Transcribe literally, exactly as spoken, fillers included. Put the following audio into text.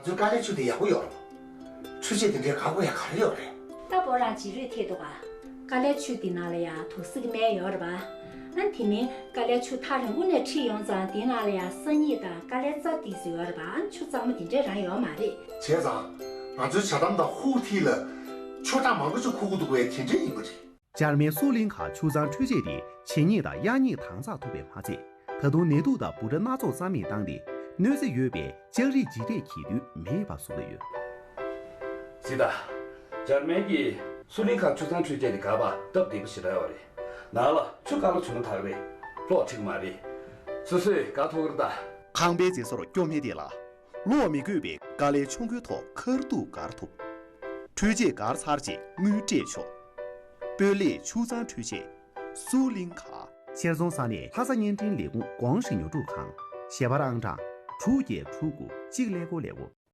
ཚོའི་དཀའ་ལས་ཆུ་དེ་ཡག་པོ་ཡོད་རེད། འཕྲུལ་ཆས་དེ་འདྲའི་ཁག་པོ་ཡང་ག་རེ་ཡོད་རེད། ད་པོ་རང་ཇི་རུས་ཐེབས་འདུག་ག་དཀའ་ལས་ཆུ་དེ་ནང་ལ་ཡང་དུག་སེལ་སྨན་ཡོད་རེད་པ། ཨ་དེ་མིན་དཀའ་ལས་ཆུ་ཐག་རིང་པོ་ནས་ཁྲིད་ཡོང་ཙང་དེ་ནང་ལ་ཡང་སང་ཉིན་དང་དཀའ་ལས་རྩ་དེ་ཚོ་ཡོད་རེད་པ། ཨ་ཆུ་གཙང་མ་དེ་འདྲས་རང་ཡོད་མ་རེད། བྱས་ཙང་། ང་ཚོའི་ཇ་དམ་དང་ཧུའུ་ཐི་ལ་ཆུ་གྲང་མང་པོ་ཅིག་ཁུག་གི་འདུག་པས་དེ་འདྲས་ཡིན་པ་རེད། འཇར་མན་སུ་ལིང་ག་ཆུ་གཙང་འཕྲུལ་ཆས་དེ་ཇེ་སྙིགས་དང་གཡའ་སྙིགས་དྭངས་གཙང་ཐུབ་པས་མ་ཚད། ད་དུང་ནད་དུག་དང་འབུ་ཕྲ་སྣ་ཚོགས་རྩ་མེད་བཏང་སྟེ། གནོད་འཚེ་ཡོད་པའི་ལྕགས་རིགས་ལྗིད་ཐེབས་འགྱེལ་དུས་མེད་པ་བཟོ་གི་ཡོད། གཟིགས་དང་། འཇར་མན་གྱི་སུ་ལིང་ག་ཆུ་གཙང་འཕྲུལ་ཆས་དེ་ག་པར་སྟབས་བདེ་པོ་ཞེ་དྲག་ཡོད་རེད། ནང་ལ་ཆུ་དཀར་པོ་བྱུང་ན་ད་ག་རེད། གློག་འཁྲིག་མ་རེད། སོ་སོས་དགའ་ཐུབ་ཀྱི་རེད་ད། ཁང་པའི་མཛེས་སོར་སྐྱོ་མེད་དེ་ལ། གློག་མི་དགོས་པའི་དཀའ་ལས་ཆུང་ཀུའི་ཐོག་ཁ་ཐུག་བཀར་ཐུབ། འཕྲུལ་ཆས་བཀར་ཚར་རྗེས་དངུལ་སྤྲད་ཆོག་སྤོས་ལས་ཆུ་གཙང་འཕྲུལ་ཆས། སུ་ལིང་ག་ཤར་རྫོང་ས་གནས་ལྷ་ས་བརྙན་འཕྲིན་ལས་ཁུངས་ཀོང་ཧྲི་ཉོ་སྒྲུབ་ཁང་། ཞལ་པར་ཨང་གྲངས་དྲུག་བརྒྱད་དྲུག་དགུ་གཅིག་ཀླད་ཀོར་ཀླད་ཀོར།